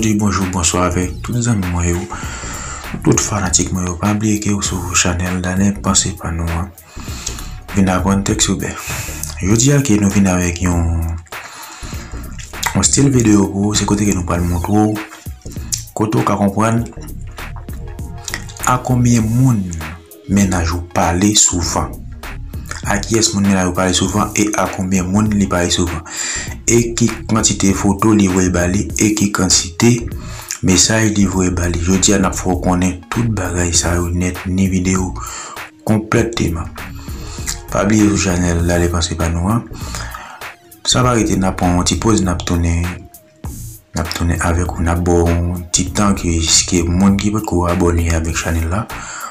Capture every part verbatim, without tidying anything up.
Di bonjou, bonswa avèk tout zanmi mwen yo, tout fanatik mwen yo. Pa bliye ke ou sou chanèl Dane Panse Pa Nou an. Vin aprann tèks yo byen. Jodi a ke nou vin avèk yon, yon stil videyo pou ou, se kote ke nou pral montre w, kote w ka konprann a konbyen moun mennaj ou pale souvan. A kiyès moun mennaj ou pale souvan e a konbyen moun li pale souvan. E ki kantite foto li voye ba li e ki kantite mesaj li voye ba li. Jodi a n ap fè w konnen tout bagay sa yo nèt, ni videyo konplèteman. Pa bliye sou chanèl Dane Panse Pa Nou an. San pa rete, n ap pran yon ti poz, n ap tounen, n ap tounen avèk ou, n ap ba w yon ti tan ke, ke moun ki poko abòne avèk chanèl la,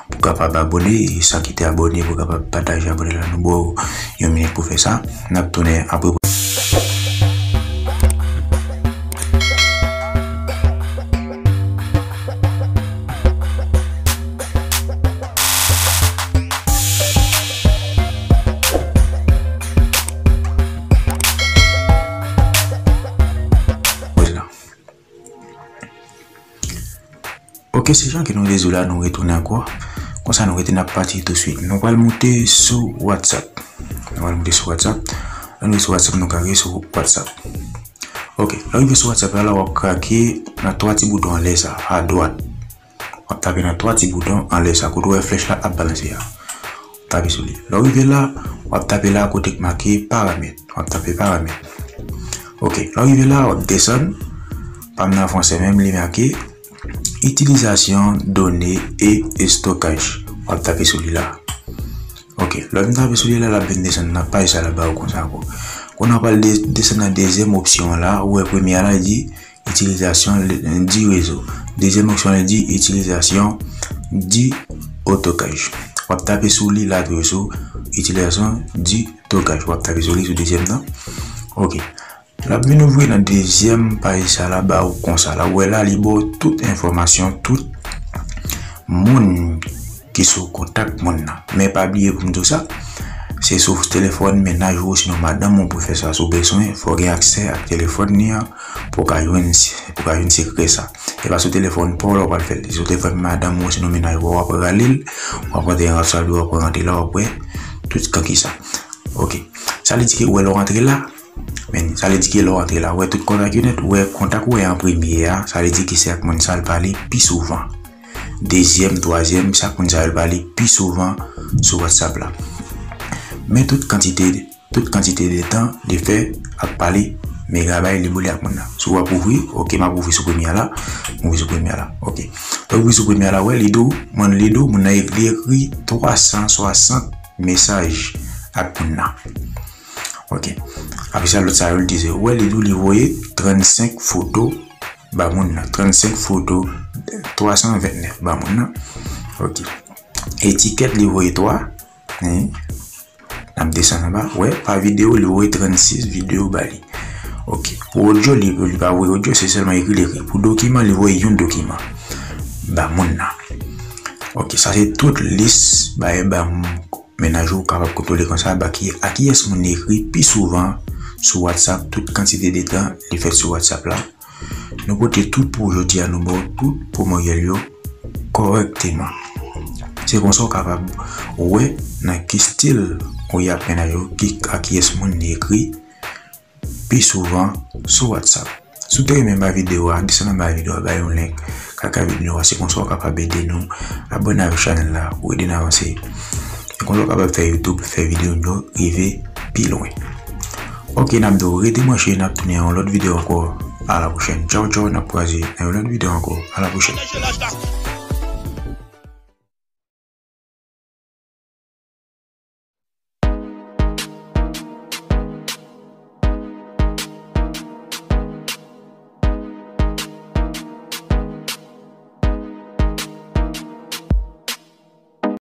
pou kapab abòne, e sa ki te abòne, pou kapab pataje abòne la, nou ba w yon minit pou fè sa. N ap tounen apre. Ok, se jan ke nou te di w la, nou retounen ankò. Konsa nou rete, n ap pati touswit. Nou pral moute sou WhatsApp. Nou pral moute sou WhatsApp. Lè nou rive sou WhatsApp, nou ka rive sou WhatsApp. Ok, lè w rive sou WhatsApp la, la w ap krake nan twa ti bouton anlè sa, adwat. W ap tape nan twa ti bouton anlè sa, kote w wè flèch la ap balanse a. Tape sou li. Lè w rive la, w ap tape la kote k make paramèt. W ap tape paramèt. Ok, lè w rive la, w ap desann. Pa m nan franse menm, li make itilizasyon done e estokaj. W ap tape sou li la. Ok, lè w fin tape sou li la, l ap vin desann nan paj sa la ba ou konsa ankò. Kounye a w pral de-, desann nan dezyèm opsyon an la, ou wè premye a la di itilizasyon di rezo. Dezyèm opsyon an di itilizasyon di otokaj. W ap tape sou li la tou sou itilizasyon di otokaj. W ap tape sou li sou dezyèm nan. Ok. L ap vin ouvri nan dezyèm paj sa la ba ou konsa. La, ou wè la, li ba w tout enfòmasyon, tout moun ki sou kontak moun nan. Men pa bliye pou m di w sa, se sou telefòn mennaj ou, sinon madanm ou pou fè sa. Si w bezwen, fò w gen aksè ak telefòn li an pou w ka jwenn, pou w ka jwenn sekrè sa. E pa sou telefòn pa w la w pral fè l. Sou telefòn madanm ou, sinon mennaj ou, w ap rale l, w ap rantre nan WhatsApp li, w ap rantre la, w ap wè tout kanki sa. Ok. Sa li di ke ou wè lè w rantre la, men sa li di ke lè w rantre la, ou wè tout kontak yo nèt, ou wè kontak ou wè an premye a, sa li di ke se ak moun sa l pale pi souvan. Dezyèm, twazyèm, se ak moun sa yo l pale pi souvan sou WhatsApp la. Men tout kantite, tout kantite de tan li fè ap pale, megabay li boule ak moun nan. Si w ap ouvri, ok, m ap ouvri sou premye a la, m ouvri sou premye a la, ok. Lè w ouvri sou premye a la, ou wè li di w, moun li di w, moun nan li ekri twa san swasant mesaj ak moun nan. Ok. Apre sa, lòt sa yo, l di se, ou wè, li di w li voye trannsenk foto ba moun nan. Trannsenk foto, twa san vennèf ba moun nan. Ok. Etikèt, li voye twa. N ap desann anba. Ou wè, pa videyo, li voye trannsis videyo ba li. Ok. Pou odyo, li, li pa voye odyo, se sèlman ekri, li ekri. Pou dokiman, li voye yon dokiman ba moun nan. Ok, sa se tout lis bagay ba m-, mennaj ou kapab kontwole konsa, ba ki, a kiyès moun li ekri pi souvan sou WhatsApp, tout kantite de tan li fèt sou WhatsApp la. Nou pote tout pou jodi a, nou ba w tout pou mannyèl yo kòrèkteman. Se konsa w kapab wè nan ki stil ou ye ak mennaj ou, ki, a kiyès moun li ekri pi souvan sou WhatsApp. Si w te renmen ba videyo a, desann anba videyo a, bay yon like, kaka videyo a, se konsa w kapab ede nou, abòne avèk chanèl la, ou ede n avanse. Se konsa w kapab fè YouTube, fè videyo nou yo rive pi lwen. Ok, n ap di w rete branche, n ap tounen yon lòt videyo ankò. A la pwochèn. Tchaw, tchaw, n ap kwaze nan yon lòt videyo ankò. A la pwochèn.